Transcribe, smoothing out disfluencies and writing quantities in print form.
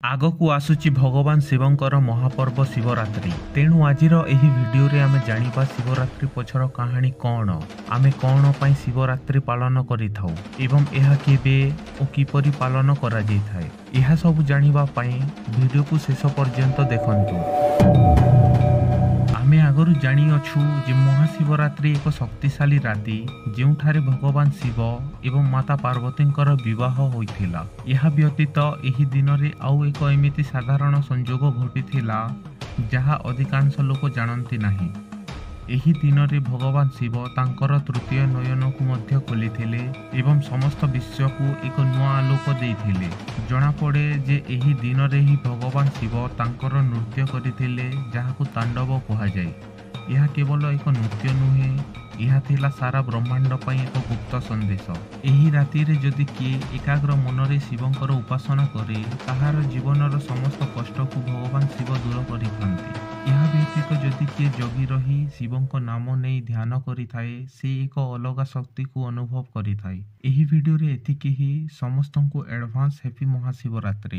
ଆଗକୁ ଆସୁଛି ଭଗବାନ ଶିବଙ୍କର ମହାପର୍ବ ଶିବରାତ୍ରି। ତେଣୁ ଆଜିର ଏହି ଭିଡିଓରେ ଆମେ ଜାଣିବା ଶିବରାତ୍ରି ପଛର କାହାଣୀ କ'ଣ, ଆମେ କ'ଣ ପାଇଁ ଶିବରାତ୍ରି ପାଳନ କରିଥାଉ ଏବଂ ଏହା କେବେ ଓ କିପରି ପାଳନ କରାଯାଇଥାଏ। ଏହା ସବୁ ଜାଣିବା ପାଇଁ ଭିଡିଓକୁ ଶେଷ ପର୍ଯ୍ୟନ୍ତ ଦେଖନ୍ତୁ। ଆମେ ଆଗରୁ ଜାଣିଅଛୁ ଯେ ମହାଶିବରାତ୍ରି ଏକ ଶକ୍ତିଶାଳୀ ରାତି, ଯେଉଁଠାରେ ଭଗବାନ ଶିବ ଏବଂ ମାତା ପାର୍ବତୀଙ୍କର ବିବାହ ହୋଇଥିଲା। ଏହା ବ୍ୟତୀତ ଏହି ଦିନରେ ଆଉ ଏକ ଏମିତି ସାଧାରଣ ସଂଯୋଗ ଘଟିଥିଲା, ଯାହା ଅଧିକାଂଶ ଲୋକ ଜାଣନ୍ତି ନାହିଁ। ଏହି ଦିନରେ ଭଗବାନ ଶିବ ତାଙ୍କର ତୃତୀୟ ନୟନକୁ ମଧ୍ୟ ଖୋଲିଥିଲେ ଏବଂ ସମସ୍ତ ବିଶ୍ୱକୁ ଏକ ନୂଆ ଆଲୋକ ଦେଇଥିଲେ। ଜଣାପଡ଼େ ଯେ ଏହି ଦିନରେ ହିଁ ଭଗବାନ ଶିବ ତାଙ୍କର ନୃତ୍ୟ କରିଥିଲେ, ଯାହାକୁ ତାଣ୍ଡବ କୁହାଯାଏ। ଏହା କେବଳ ଏକ ନୃତ୍ୟ ନୁହେଁ, ଏହା ଥିଲା ସାରା ବ୍ରହ୍ମାଣ୍ଡ ପାଇଁ ଏକ ଗୁପ୍ତ ସନ୍ଦେଶ। ଏହି ରାତିରେ ଯଦି କିଏ ଏକାଗ୍ର ମନରେ ଶିବଙ୍କର ଉପାସନା କରେ, ତାହାର ଜୀବନର ସମସ୍ତ କଷ୍ଟକୁ ଭଗବାନ ଶିବ ଦୂର କରିଥାନ୍ତି। ଏହା ବ୍ୟତୀତ ଯଦି କିଏ ଜଗି ରହି ଶିବଙ୍କ ନାମ ନେଇ ଧ୍ୟାନ କରିଥାଏ, ସେ ଏକ ଅଲଗା ଶକ୍ତିକୁ ଅନୁଭବ କରିଥାଏ। ଏହି ଭିଡିଓରେ ଏତିକି ହିଁ। ସମସ୍ତଙ୍କୁ ଆଡଭାନ୍ସ ହ୍ୟାପି ମହାଶିବରାତ୍ରି।